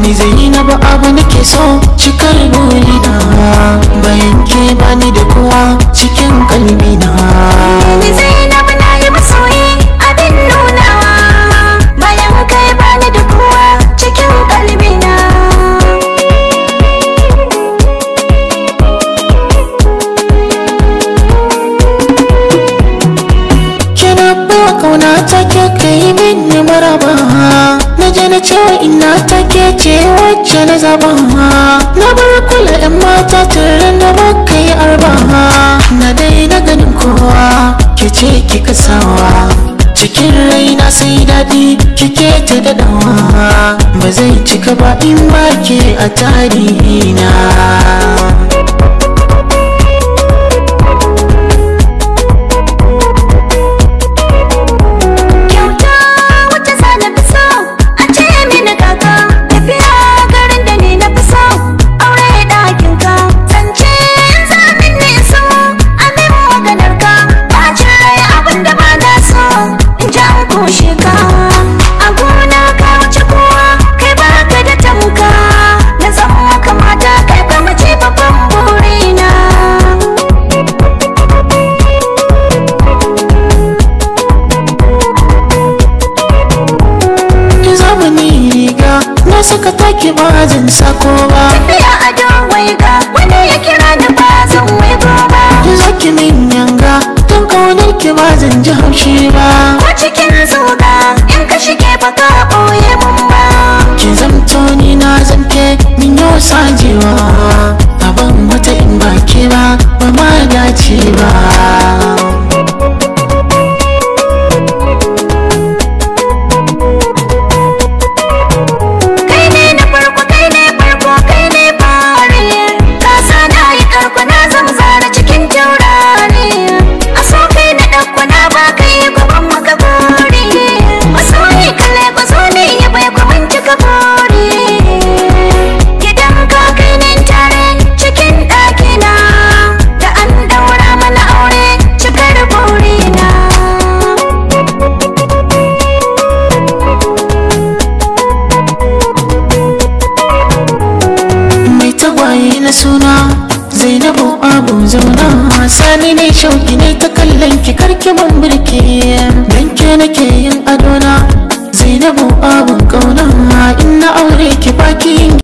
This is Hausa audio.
Ni Zainabu abu nake so cikar burina, bayan ke bani da kowa cikin kalbina. Ni Zainabu na yi masoyi abin nunawa, bayan kai bani da kowa cikin kalbina. Kina baiwa kauna ta ke kai min maraba, na je na cewa ina ta ke ce wacce na zaba. Na bar kula yan mata tare da muka yi arba, na daina ganin kowa ke ce kika sawa. Cikin raina sai daɗi kike ta daɗawa, ba zai cika ba in ba ke a tarihina. Kyauta wacce za na fi so a ce mini kaka, tafiya garin da ni na fi so, aure ɗakin ka, zance in za min ni so, amin maganar ka, bacin rai abin da ba na so, in ji an kushe ka. A gona ka wuce kowa, kai baka da tamka, na zama kamata kai ka mace babban burina. Zamani riga na saka taki ba zan sako ba, Tafiya a wai ga wani ya kira ni ba zan waigo ba. Zaki min yanga don kaunar ki ba zan ji haushi ba. Ko cikin zuga in ka shige ba ka ɓoye mun ba. Ki zamto ni na zamke min yau sajewa, abin wata in ba ke ba ba ma dace ba. Kai ne na farko, kai ne farko, kai ne fari, ka sa na yi karko na zama zara cikin taurari. A so kai na ɗauko na ba kai gaban maka buri, masoyi kalle ku zo ne ya bai ku mun cika buri. Gidan ka kai ne tare cikin ɗakina, da an daura mana aure cikar burina. Mai tagwaye na suna Zainabu abu zauna, sani ne shauki ne ta kallon ki karki mun birki, dan ke nake yin adona. Zainabu abun kauna, in na aure ki baki yin